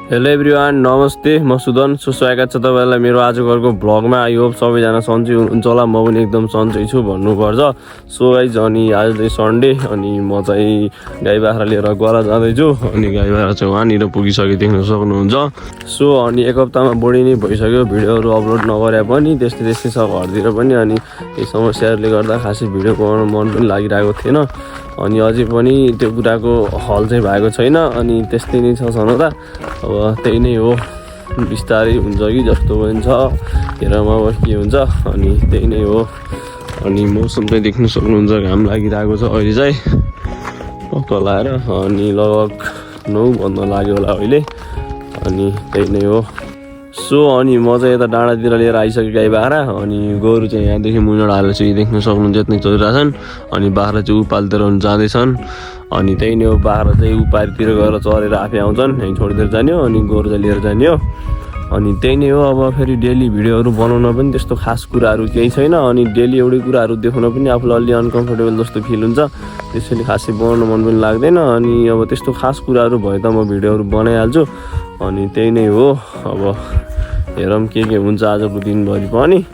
Hello everyone, नमस्ते। म सुदन। स्वागत छ तपाईँलाई मेरो आजको अर्को भ्लगमा। आई होप सबैजना सन्चै हुनुहुन्छ होला। म पनि एकदम सन्चै छु भन्नुपर्छ। सो गाइज, अनि आज चाहिँ सन्डे अनि म चाहिँ गाई बाख्रा लिएर गरा जाँदैछु। अनि गाई बाख्रा चाहिँ वहाँनिर पुगिसक्यो, देख्न सक्नुहुन्छ। सो अनि एक हप्तामा बढी नै भइसक्यो भिडियोहरू अपलोड नगरे पनि। त्यस्तै छ घरतिर पनि। अनि यी समस्याहरूले गर्दा खासै भिडियो बनाउन मन पनि लागिरहेको थिएन। अनि अझै पनि त्यो कुराको हल चाहिँ भएको छैन। अनि त्यस्तै नै छ छन त। अब त्यही नै हो, बिस्तारै हुन्छ कि जस्तो पनि छ, हेरौँ अब के हुन्छ। अनि त्यही नै हो। अनि मौसम चाहिँ देख्न सक्नुहुन्छ, घाम लागिरहेको छ अहिले चाहिँ पक्क लाएर। अनि लगभग 9 बज्न लाग्यो होला अहिले। अनि त्यही नै हो। सो अनि म चाहिँ यता डाँडातिर लिएर आइसकेँ गाई बाख्रा। अनि गोरु चाहिँ यहाँदेखि मुनिबाट हालेर चाहिँ देख्न सक्नुहुन्छ यति नै चलिरहेछन्। अनि बाख्रा चाहिँ उपालतिर जाँदैछन्। अनि त्यही नै हो, बाख्रा चाहिँ उपारितिर गएर चरेर आफै आउँछन्, यहीँ छोडिदिएर जाने हो। अनि गोरु चाहिँ लिएर जाने हो। अनि त्यही नै हो। अब फेरि डेली भिडियोहरू बनाउन पनि त्यस्तो खास कुराहरू केही छैन। अनि डेली एउटै कुराहरू देखाउन पनि आफूलाई अलि अनकम्फर्टेबल जस्तो फिल हुन्छ। त्यसैले खासै बनाउन मन पनि लाग्दैन। अनि अब त्यस्तो खास कुराहरू भए त म भिडियोहरू बनाइहाल्छु। अनि त्यही नै हो। अब हेरौँ के हुन्छ आजको दिनभरि पनि।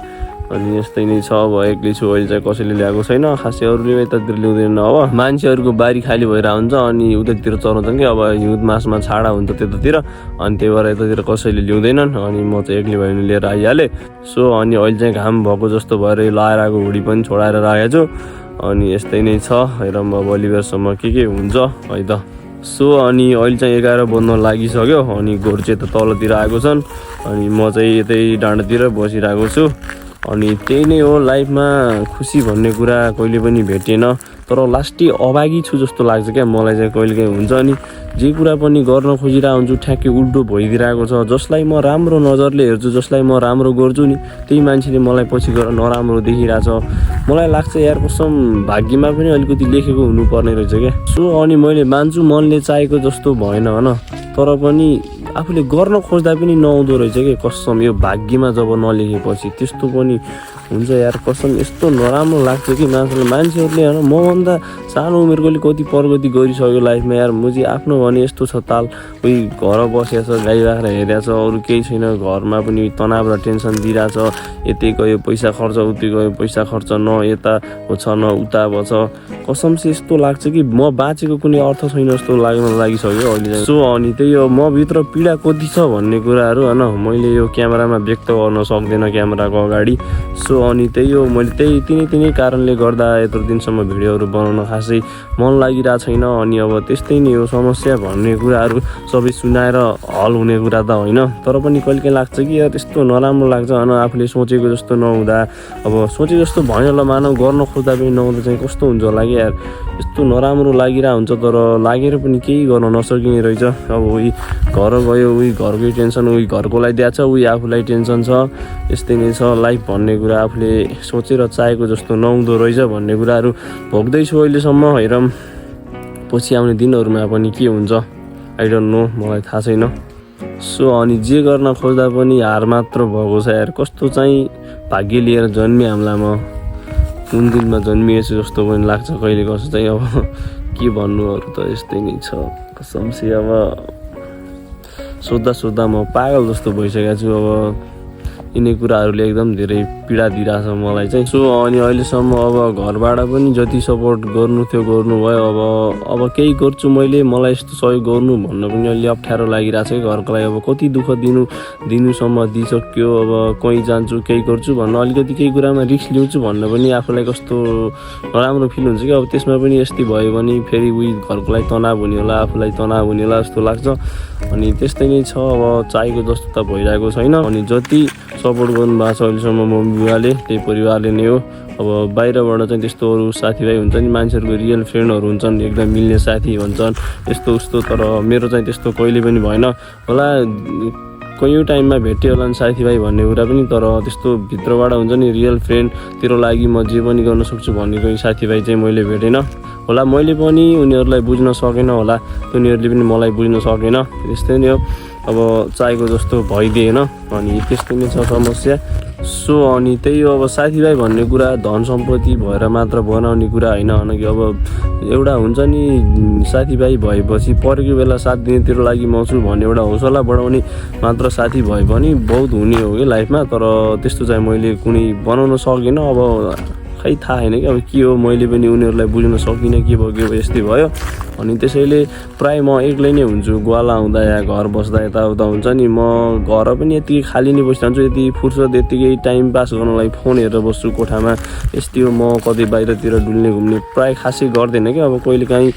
अनि यस्तै नै छ। अब एक्लै छु अहिले चाहिँ, कसैले ल्याएको छैन। खासै अरूले यतातिर ल्याउँदैन। अब मान्छेहरूको बारी खाली भएर हुन्छ। अनि उतातिर चराउँछन् कि अब हिउँद मासमा छाडा हुन्छ त्यतातिर। अनि त्यही भएर यतातिर कसैले ल्याउँदैनन्। अनि म चाहिँ एक्लै भयो भने लिएर आइहालेँ। सो अनि अहिले चाहिँ घाम भएको जस्तो भएर लाएर आएको हुडी पनि छोडाएर राखेको छु। अनि यस्तै नै छ। हेरौँ अब भोलिबेरसम्म के हुन्छ है त। सो अनि अहिले चाहिँ 11 बज्न लागिसक्यो। अनि गोरु चाहिँ त तलतिर आएको छन्। अनि म चाहिँ यतै डाँडातिर बसिरहेको छु। अनि त्यही नै हो, लाइफमा खुसी भन्ने कुरा कहिले पनि भेटेन। तर लास्टै अभागी छु जस्तो लाग्छ क्या मलाई चाहिँ कहिलेकाहीँ हुन्छ। अनि जे कुरा पनि गर्न खोजिरहेको हुन्छु ठ्याक्कै उल्टो भइदिरहेको छ। जसलाई म राम्रो नजरले हेर्छु, जसलाई म राम्रो गर्छु नि, त्यही मान्छेले मलाई पछि गएर नराम्रो देखिरहेछ। मलाई लाग्छ यार कसम भाग्यमा पनि अलिकति लेखेको हुनुपर्ने रहेछ क्या। सो अनि मैले मान्छु मनले चाहेको जस्तो भएन होइन, तर पनि आफूले गर्न खोज्दा पनि नआउँदो रहेछ कि कसम। यो भाग्यमा जब नलेखेपछि त्यस्तो पनि हुन्छ यार कसम। यस्तो नराम्रो लाग्छ कि मान्छेहरूले होइन मभन्दा सानो उमेरकोले कति प्रगति गरिसक्यो लाइफमा यार। म चाहिँ आफ्नो भने यस्तो छ ताल, कोही घर बसेको छ, गाई बाख्रा हेरेको छ, अरू केही छैन, घरमा पनि तनाव र टेन्सन दिइरहेछ। यतै गयो पैसा खर्च, उतै गयो पैसा खर्च, न यता छ न उता छ। कसम चाहिँ यस्तो लाग्छ कि म बाँचेको कुनै अर्थ छैन जस्तो लाग्न लागिसक्यो अहिले चाहिँ। सो अनि त्यही हो, म भित्र पीडा कति छ भन्ने कुराहरू होइन मैले यो क्यामेरामा व्यक्त गर्न सक्दैन क्यामेराको अगाडि। सो अनि त्यही हो, मैले तिनै कारणले गर्दा यत्रो दिनसम्म भिडियोहरू बनाउन खासै मन लागिरहेको छैन। अनि अब त्यस्तै नै हो, समस्या भन्ने कुराहरू सबै सुनाएर हल हुने कुरा त होइन। तर पनि कहिले लाग्छ कि यार त्यस्तो नराम्रो लाग्छ होइन, आफूले सोचेको जस्तो नहुँदा। अब सोचे जस्तो भएन होला मानव, गर्न खोज्दा पनि नहुँदा चाहिँ कस्तो हुन्छ होला कि यार। यस्तो नराम्रो लागिरहेको हुन्छ, तर लागेर पनि केही गर्न नसकिने रहेछ। अब उही घर गयो, उही घरकै टेन्सन, उही घरकोलाई दिएको छ, उही आफूलाई टेन्सन छ। यस्तै नै छ लाइफ भन्ने कुरा। आफूले सोचेर चाहेको जस्तो नहुँदो रहेछ भन्ने कुराहरू भोग्दैछु अहिलेसम्म। हेरौँ पछि आउने दिनहरूमा पनि के हुन्छ, आई डोन्ट नो, मलाई थाहा छैन। सो अनि जे गर्न खोज्दा पनि हार मात्र भएको छ यार। कस्तो चाहिँ भाग्य लिएर जन्मेँ हामीलाई, म कुन दिनमा जन्मिएछु जस्तो पनि लाग्छ कहिले कसो चाहिँ। अब के भन्नु, अरू त यस्तै नै छ कसम से। अब सोद्धा म पागल जस्तो भइसकेको छु। अब यिनै कुराहरूले एकदम धेरै पीडा दिइरहेछ मलाई चाहिँ। सो अनि अहिलेसम्म अब घरबाट पनि जति सपोर्ट गर्नु थियो गर्नुभयो। अब केही गर्छु मैले, मलाई यस्तो सहयोग गर्नु भन्न पनि अलि अप्ठ्यारो लागिरहेको छ कि घरको लागि। अब कति दुःख दिनुसम्म दिइसक्यो। अब कहीँ जान्छु केही गर्छु भन्न, अलिकति केही कुरामा रिस्क लिन्छु भन्न पनि आफूलाई कस्तो नराम्रो फिल हुन्छ कि। अब त्यसमा पनि यस्तै भयो भने फेरि उही घरको लागि तनाव हुने होला, आफूलाई तनाव हुने होला जस्तो लाग्छ। अनि त्यस्तै नै छ। अब चाहेको जस्तो त भइरहेको छैन। अनि जति सपोर्ट गर्नुभएको छ अहिलेसम्म मम्मी बुवाले, त्यही परिवारले नै हो। अब बाहिरबाट चाहिँ त्यस्तो अरू साथीभाइ हुन्छ नि, मान्छेहरूको रियल फ्रेन्डहरू हुन्छन्, एकदम मिल्ने साथी भन्छन् यस्तो उस्तो। तर मेरो चाहिँ त्यस्तो कहिले पनि भएन होला। कयौँ टाइममा भेट्यो होला नि साथीभाइ भन्ने कुरा पनि, तर त्यस्तो भित्रबाट हुन्छ नि रियल फ्रेन्ड, तेरो लागि म जे पनि गर्न सक्छु भन्ने कोही साथीभाइ चाहिँ मैले भेटेन होला। मैले पनि उनीहरूलाई बुझ्न सकेन होला, उनीहरूले पनि मलाई बुझ्न सकेन। त्यस्तै नै हो, अब चाहेको जस्तो भइदिएन। अनि त्यस्तै नै छ समस्या। सो अनि त्यही हो अब साथीभाइ भन्ने कुरा धन सम्पत्ति भएर मात्र बनाउने कुरा होइन कि अब एउटा हुन्छ नि साथीभाइ भएपछि परेको बेला साथ दिने तेरो लागि म छु भन्ने एउटा हौसला बढाउने मात्र साथी भए पनि बहुत हुने हो कि लाइफमा। तर त्यस्तो चाहिँ मैले कुनै बनाउन सकिनँ। अब खै थाहा छैन कि अब के हो, मैले पनि उनीहरूलाई बुझ्न सकिनँ के भयो यस्तै भयो। अनि त्यसैले प्राय म एक्लै नै हुन्छु, ग्वाला हुँदा या घर बस्दा यताउता हुन्छ नि। म घर पनि यति खाली नै बसिरहन्छु, यति फुर्सद यतिकै टाइम पास गर्नलाई फोन हेरेर बस्छु कोठामा। यस्तै हो, म कतै बाहिरतिर डुल्ने घुम्ने प्राय खासै गर्दैन कि। अब कहिले काहीँ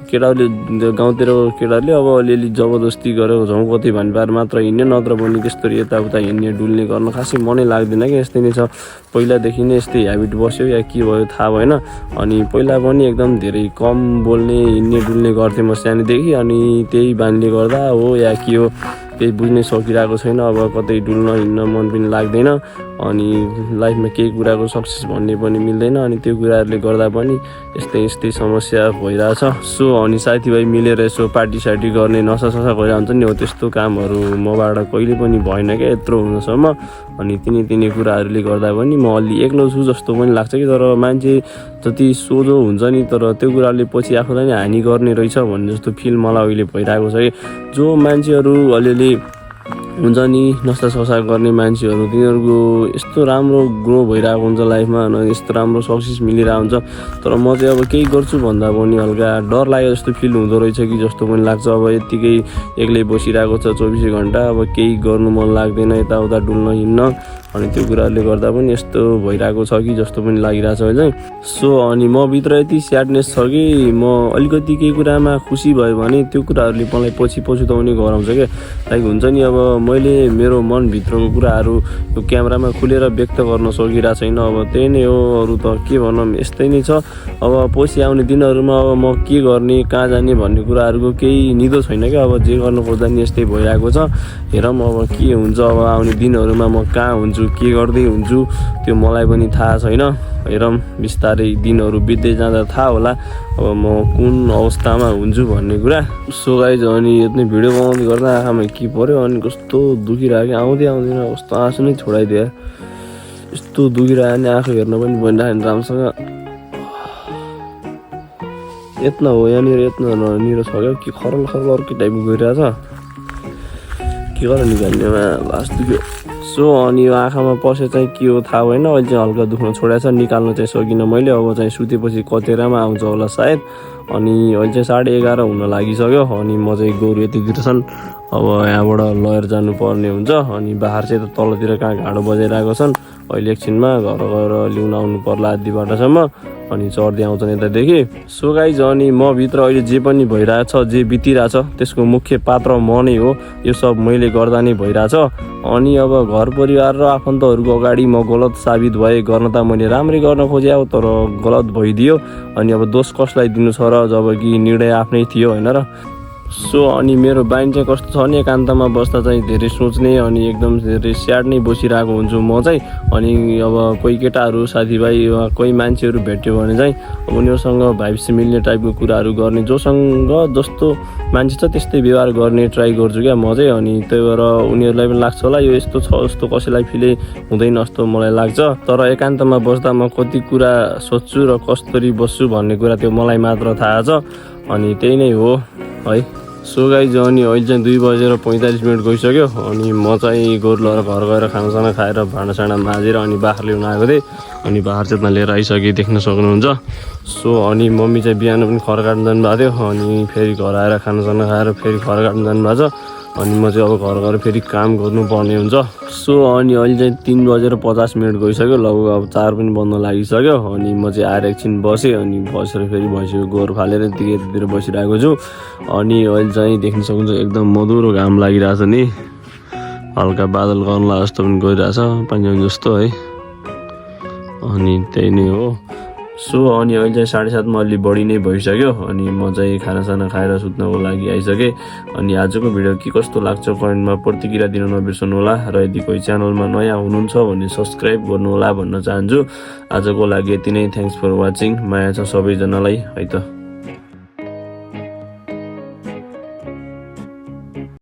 केटाहरूले गाउँतिर केटाहरूले अब अलिअलि जबरजस्ती गरेर झौँ कतै भन्ने पार मात्र हिँड्ने, नत्र पनि त्यस्तो यताउता हिँड्ने डुल्ने गर्न खासै मनै लाग्दैन कि। यस्तै नै छ, पहिलादेखि नै यस्तै ह्याबिट बस्यो या के भयो थाहा भएन। अनि पहिला पनि एकदम धेरै कम बोल्ने हिँड्ने डुल्ने गर्थेँ म सानैदेखि। अनि त्यही बानीले गर्दा हो या के हो केही बुझ्नै सकिरहेको छैन। अब कतै डुल्न हिँड्न मन पनि लाग्दैन। अनि लाइफमा केही कुराको सक्सेस भन्ने पनि मिल्दैन। अनि त्यो कुराहरूले गर्दा पनि यस्तै समस्या भइरहेछ। सो अनि साथीभाइ मिलेर यसो पार्टी सार्टी गर्ने नसाससा गरिरहन्छ नि, हो त्यस्तो कामहरू मबाट कहिले पनि भएन क्या यत्रो हुनसम्म। अनि तिनी कुराहरूले गर्दा पनि म अलि एक्लो छु जस्तो पनि लाग्छ कि। तर मान्छे जति सोझो हुन्छ नि, तर त्यो कुराले पछि आफूलाई नै हानि गर्ने रहेछ भन्ने जस्तो फिल मलाई अहिले भइरहेको छ कि। जो मान्छेहरू अलिअलि हुन्छ नि नसाससा गर्ने मान्छेहरू, तिनीहरूको यस्तो राम्रो ग्रो भइरहेको हुन्छ लाइफमा, अनि यस्तो राम्रो सक्सेस मिलिरहेको हुन्छ। तर म चाहिँ अब केही गर्छु भन्दा पनि हल्का डर लागेको जस्तो फिल हुँदो रहेछ कि जस्तो पनि लाग्छ। अब यत्तिकै एक्लै बसिरहेको छ 24 घन्टा, अब केही गर्नु मन लाग्दैन, यताउता डुल्न हिँड्न। अनि त्यो कुराहरूले गर्दा पनि यस्तो भइरहेको छ कि जस्तो पनि लागिरहेछ अहिले। सो अनि म भित्र यति स्याडनेस छ कि म अलिकति केही कुरामा खुसी भयो भने त्यो कुराहरूले मलाई पछि पछुताउने गराउँछ क्या। लाइक हुन्छ नि, अब मैले मेरो मनभित्रको कुराहरू यो क्यामेरामा खुलेर व्यक्त गर्न सकिरहेको छैन। अब त्यही नै हो, अरू त के भनौँ, यस्तै नै छ। अब पछि आउने दिनहरूमा अब म के गर्ने कहाँ जाने भन्ने कुराहरूको केही निदो छैन क्या। अब जे गर्नु खोज्दा नि यस्तै भइरहेको छ। हेरौँ अब के हुन्छ, अब आउने दिनहरूमा म कहाँ हुन्छु के गर्दै हुन्छु त्यो मलाई पनि थाहा छैन। हेरौँ बिस्तारै दिनहरू बित्दै जाँदा थाहा होला अब म कुन अवस्थामा हुन्छु भन्ने कुरा। सो गाइज अनि यति भिडियो बनाउँदै गर्दा आँखामा के पर्यो अनि कस्तो दुखिरहेको आउँदै आउँदैन, कस्तो आँसु नै छोडाइदियो। यस्तो दुखिरहेको नि आँखा हेर्न पनि बनिरहेको राम्रोसँग। यत्न हो यहाँनिर, यत्न निरो छ क्या, के खरल अर्कै टाइपको गइरहेछ, के गरेर निकाल्नेमा लास्ट दुख्यो। सो अनि यो आँखामा पसे चाहिँ के हो थाहा भएन, अहिले चाहिँ हल्का दुख्न छोडेको छ, निकाल्न चाहिँ सकिनँ मैले। अब चाहिँ सुतेपछि कतेरामा आउँछ होला सायद। अनि अहिले चाहिँ 11:30 हुन लागिसक्यो। अनि म चाहिँ गोरु यतितिर छन्, अब यहाँबाट लगेर जानुपर्ने हुन्छ। अनि बाहिर चाहिँ त तलतिर कहाँ घाँडो बजाइरहेको छन्। अहिले एकछिनमा घर गएर लिउन आउनु पर्ला आधी बाटोसम्म, अनि चढ्दै आउँछन् यतादेखि। सो गाइज अनि म भित्र अहिले जे पनि भइरहेछ, जे बितिरहेछ त्यसको मुख्य पात्र म नै हो। यो सब मैले गर्दा नै भइरहेछ। अनि अब घर परिवार र आफन्तहरूको अगाडि म गलत साबित भएँ। गर्न त मैले राम्रै गर्न खोजेँ तर गलत भइदियो। अनि अब दोष कसलाई दिनु छ र, जब कि निर्णय आफ्नै थियो होइन र। सो अनि मेरो बानी चाहिँ कस्तो छ भने एकान्तमा बस्दा चाहिँ धेरै सोच्ने अनि एकदम धेरै स्याड नै बसिरहेको हुन्छु म चाहिँ। अनि अब कोही केटाहरू साथीभाइ वा कोही मान्छेहरू भेट्यो भने चाहिँ अब उनीहरूसँग भाइब्स मिल्ने टाइपको कुराहरू गर्ने, जोसँग जस्तो मान्छे छ त्यस्तै व्यवहार गर्ने ट्राई गर्छु क्या म चाहिँ। अनि त्यही भएर उनीहरूलाई पनि लाग्छ होला यो यस्तो छ जस्तो कसैलाई फिलै हुँदैन जस्तो मलाई लाग्छ। तर एकान्तमा बस्दा म कति कुरा सोच्छु र कसरी बस्छु भन्ने कुरा त्यो मलाई मात्र थाहा छ। अनि त्यही नै हो है। सो गाइज अनि अहिले चाहिँ 2:45 गइसक्यो। अनि म चाहिँ गोरु लिएर घर गएर खानासाना खाएर भाँडासाँडा माझेर अनि बाख्रा ल्याउन आएको थिएँ। अनि बाख्रा चाहिँ लिएर आइसकेँ, देख्न सक्नुहुन्छ। सो अनि मम्मी चाहिँ बिहान पनि खर काट्नु जानुभएको थियो। अनि फेरि घर आएर खानासाना खाएर फेरि खर काट्नु जानुभएको छ। अनि म चाहिँ अब घर गएर फेरि काम गर्नुपर्ने हुन्छ। सो अनि अहिले चाहिँ 3:50 गइसक्यो, लगभग अब 4 पनि बज्न लागिसक्यो। अनि म चाहिँ आएर एकछिन बसेँ। अनि बसेर फेरि भइसक्यो गोरु फालेर यतितिर बसिरहेको छु। अनि अहिले चाहिँ देख्न सक्नुहुन्छ एकदम मधुरो घाम लागिरहेछ नि, हल्का बादल गर्ला जस्तो पनि गइरहेछ पानी जस्तो है। अनि त्यही नै हो। सो अनि अहिले चाहिँ 7:30 अलि बढी नै भइसक्यो। अनि म चाहिँ खानासाना खाएर सुत्नको लागि आइसकेँ। अनि आजको भिडियो के कस्तो लाग्छ कमेन्टमा प्रतिक्रिया दिन नबिर्सनु होला। र यदि कोही च्यानलमा नयाँ हुनुहुन्छ भने सब्सक्राइब गर्नु होला भन्न चाहन्छु। आजको लागि यति नै, थ्याङ्क्स फर वाचिङ। माया छ सबैजनालाई है त।